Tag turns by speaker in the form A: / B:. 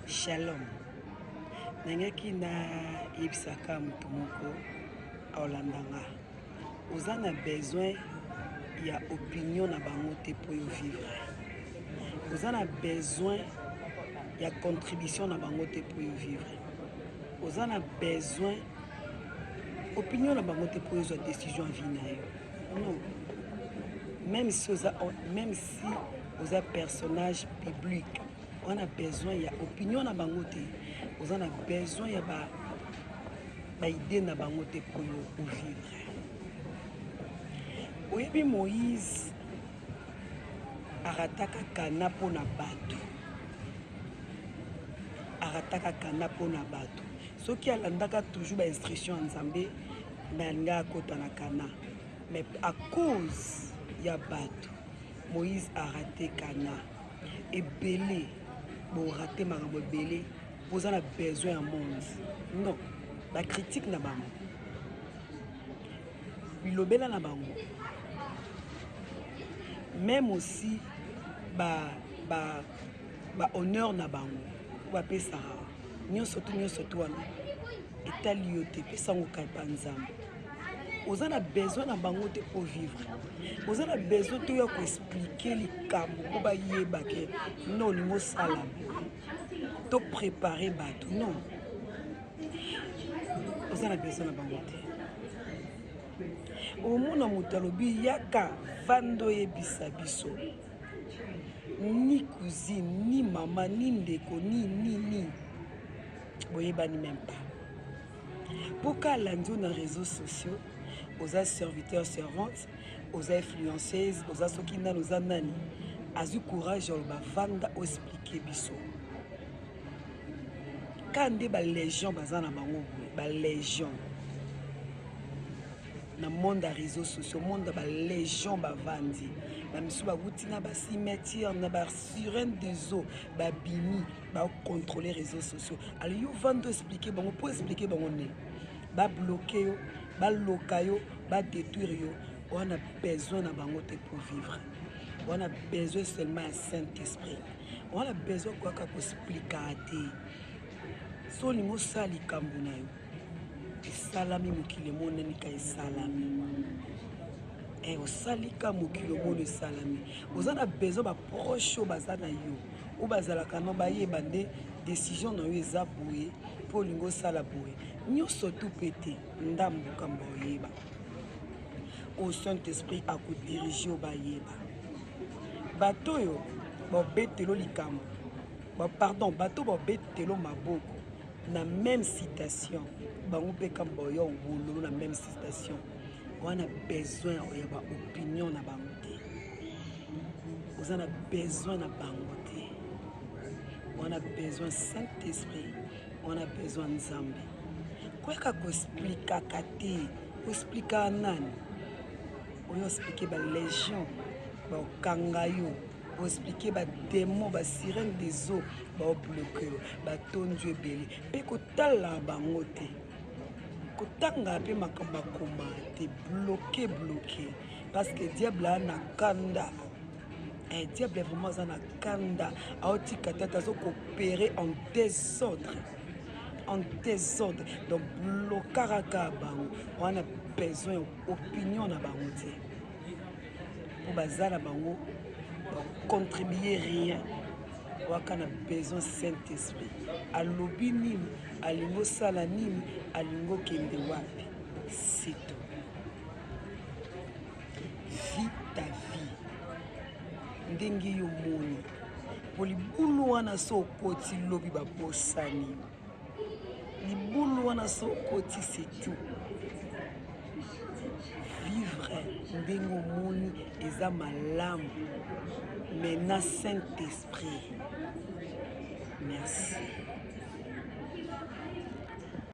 A: Shalom. Nangaki nayebisaka moto moko aolanda nga. Oza na besoin ya opinion na bango te mpo yo vivre. Oza na besoin ya contribution na bango te mpo yo vivre. Oza na besoin opinion na bango te mpo ozwa décision ya vie na yo. Non. Même si oza, même si oza personnage public oza na besoin ya opinion na bango te oza na besoin ya ba baide na bango te mpo yo ovivre oyebi moïse arataka kana mpo na bato arataka kana mpo na bato soki alandaka toujours bainstruction ya nzambe me alingaka akota na kana mais à cause ya bato moïse arate kana ebele borate makambo ebele boza na besoin ya monde non bacritique na bango bilobela na bango même aussi ba ba ba honneur na bango oyo bapesaka nyonso tu nyonso tu wana etali yo te pesa yango kaka nzambe oza na besoin na bango te mpo vivre oza na besoin te oya koexplike likambo mpo bayeba ke no olingi osala boye to prépare bato non oza na besoin na bango te omona moto alobi yaka vanda oyebisa biso ni cousine ni mama ni ndeko ni ni ni boyebani même pas mpo ka alandi yo na réseaux sociaux oza serviteur servante oza influenceuse oza soki nani oza nani azwi courage ya oloba vanda oexplike biso ka nde balégion baza na bango boye balégion na monde ya réseaux sociaux monde ya balégion bavandi bamisu bawuti na bacimetière na basirène des eaux babimi bacontrôle réseaux sociaux alors yo vanda oexplike bango mpo explike bango nini babloke yo baloka yo badétruire yo wana besoin na bango te pour vivre wana besoin seulement ya saint esprit wana besoin koyaka koexplikaka te so olingi osala likambo na yo esalami mokili emonani ka esalami eh, osali ka mokili omoni esalami oza na besoin baproche oyo baza na yo oyo bazalaka no bayeba nde décision na yo eza boye mpo olingi osala boye nyonso tu mpe te ndambo kamba oyeba oyo saint esprit akodirige oyo bayeba bato oyo babetelo likambo pardon bato babetelo maboko na même citation bango mpe kamba oyo wololo na même citation wana besoin ya ba opinion na bango te oza na besoin na bango te wana besoin saint esprit wana besoin nzambe koyaka koexplikaka te koexplikaka nani oyo explike balégion bakokanga yo oexplike bademo basirene des eaux baobloke yo batondi ebele mpe kotala bango te kotanga mpe makambo bakoma te bloke bloke parce que diable aa na kanda eh, diable vraiment aza na kanda aotika tata azokopere en désordre en désordre donc blokaka kaka bango wana besoin ya opinion na bango te mpo baza na bango bacontribue rien waka na besoin saint esprit alobi nini alingi osala nini alingi okende wapi sito vie ta vie ndenge yo omoni mpo libulu wana so okoti lobi babosani libulu wana so okoti c'est tout vivre ndenge omoni eza malamu mais na saint esprit merci.